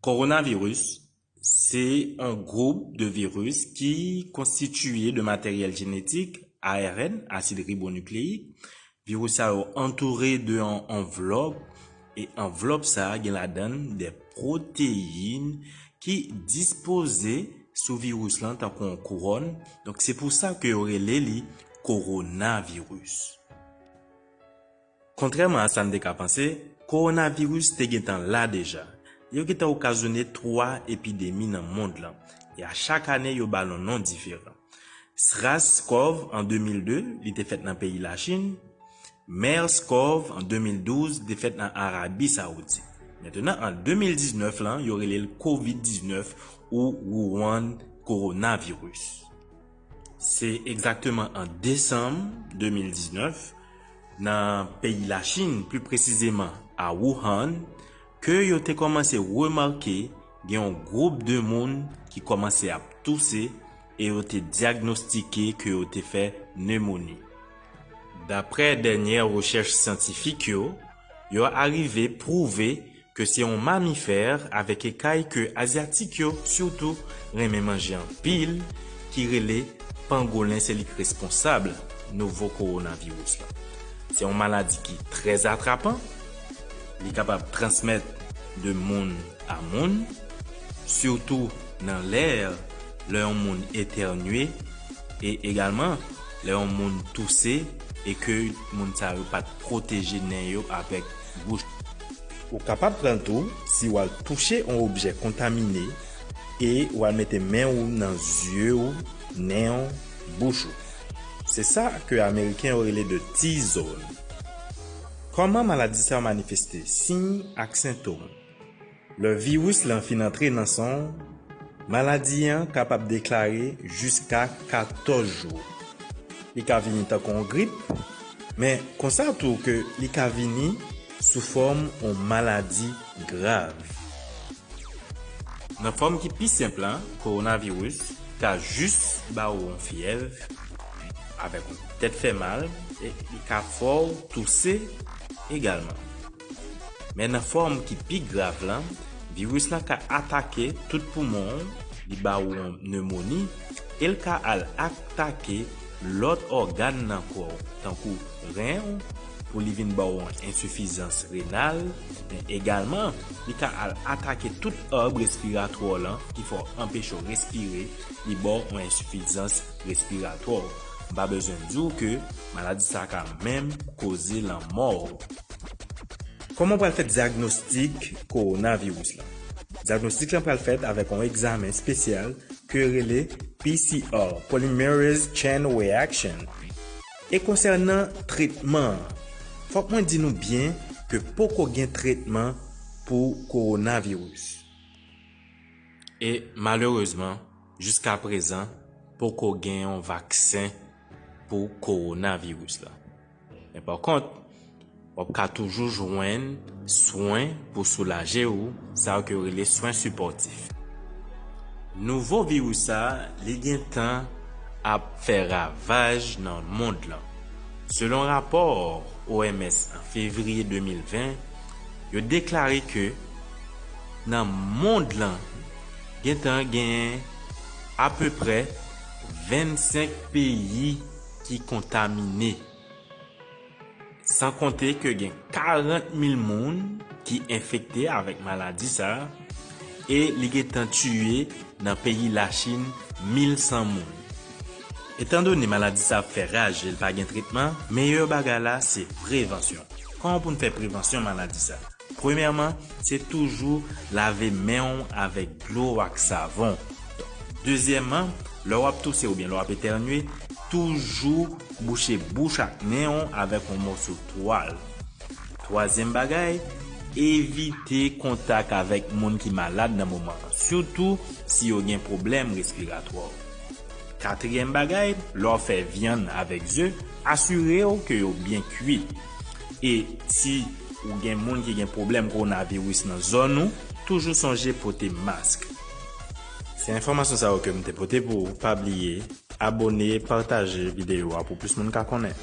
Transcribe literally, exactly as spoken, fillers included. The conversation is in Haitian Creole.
Kowonaviris se yon gwoup de viris ki konstitiye de materyèl jenetik, A R N, asid ribonukleyik. Viris sa yo antoure de yon anvlòp, e anvlòp sa a gen ladan l de pwoteyin ki dispoze sou viris lan tankou yon kouwòn. Donk, se pou sa ke yo rele li kowonaviris. Kontrèman a sa n te ka panse, kowonaviris te gentan la deja. Yo gentan okazyone twa epidemi nan mond lan, e a chak ane yo ba l yon non diferan. SRAS-CoV an de mil de, li te fèt nan peyi Lachin. MERS-CoV an de mil douz, li te fèt nan Arabi Sawoudit. Mentnan, an de mil diznèf lan, yo rele l kovid diznèf ou Wuhan coronavirus. Se egzakteman an desanm de mil diznèf, nan peyi Lachin, pli presizeman a Wuhan, ke yo te kòmanse remake gen yon gwoup de moun ki kòmanse ap touse e yo te dyagnostike ke yo te fè nemoni. Daprè dènyè rechèch syantifik yo, yo arive pwouve ke se yon mamifè avèk ekay ke azyatik yo sitou renmen manje anpil, ki rele pangolen, se li k responsab nouvo kowonaviris la. Se yon maladi ki trè atrapan, li kapab transmèt de moun a moun, sitou nan lè, lè yon moun etènye, e egalman lè yon moun touse e ke moun sa yo pa t pwoteje nen yo avèk bouch. Ou kapab pran l tou si w al touche yon objè kontamine e w al mete men w nan zye w, nen w, bouch ou. Se sa ke Ameriken yo rele de T-zone. Kòman maladi sa a manifeste? Siy ak sentòm. Lè viris lan fin antre nan san w, maladi an kapab deklare jiska katòz jou. Li ka vini tankou yon grip, men konsa tou ke li ka vini sou fòm yon maladi grav. Nan fòm ki pi senp lan, kowonaviris ka jis ba w yon fyèv avèk yon tèt fè mal, e li ka fè w touse egalman. Men nan fòm ki pi grav lan, viris lan ka atake tout poumon w, li ba w yon nemoni, e l ka al atake lòt ògàn nan kò w, tankou ren w, pou li vin ba w yon ensifizans renal, men egalman, li ka al atake tout òb respiratwa w lan, ki fè w anpeche w respire, li ba w yon ensifizans respiratwa. M pa bezwen di w ke maladi sa ka menm koze lanmò w. Kòman w pral fè dyagnostik kowonaviris lan? Dyagnostik lan pral fèt avèk yon egzamen espesyal ke yo rele P C R, Polymerase Chain Reaction. E konsènan tretman an, fòk mwen di nou byen ke poko gen tretman pou kowonaviris. E malerezman, jiska prezan, poko gen yon vaksen pou kowonaviris la. Men pa kont, w ap ka toujou jwenn swen pou soulaje w, sa yo ke yo rele swen sipòtif. Nouvo viris sa, li gentan ap fè ravaj nan mond lan. Selon rapò O M S an fevriye de mil ven, yo deklare ke nan mond lan, gentan genyen apeprè vennsenk peyi ki kontamine. San konte ke gen karant mil moun ki enfekte avèk maladi sa a, e li gentan tiye nan peyi Lachin mil san moun. Etandone maladi sa ap fè raj e l pa gen tretman, meyè bagay la se prevansyon. Kòman pou n fè prevansyon maladi sa? Premyèman, se toujou lave men w avèk dlo ak savon. Dezyèmman, lè w ap touse oubyen lè w ap etènye, toujou bouche bouch ak nen w avèk yon mòso twal. Twazyèm bagay, evite kontak avèk moun ki malad nan moman an, sitou si yo gen pwoblèm respiratwa. Katriyèm bagay, lè w ap fè vyann avèk ze, asire w ke yo byen kwi. E si ou gen moun ki gen pwoblèm kowonaviris nan zòn ou, toujou sonje pote mask. Se enfòmasyon sa yo ke m te pote pou ou. Pa bliye abòne, pataje videyo a pou plis moun ka konnen.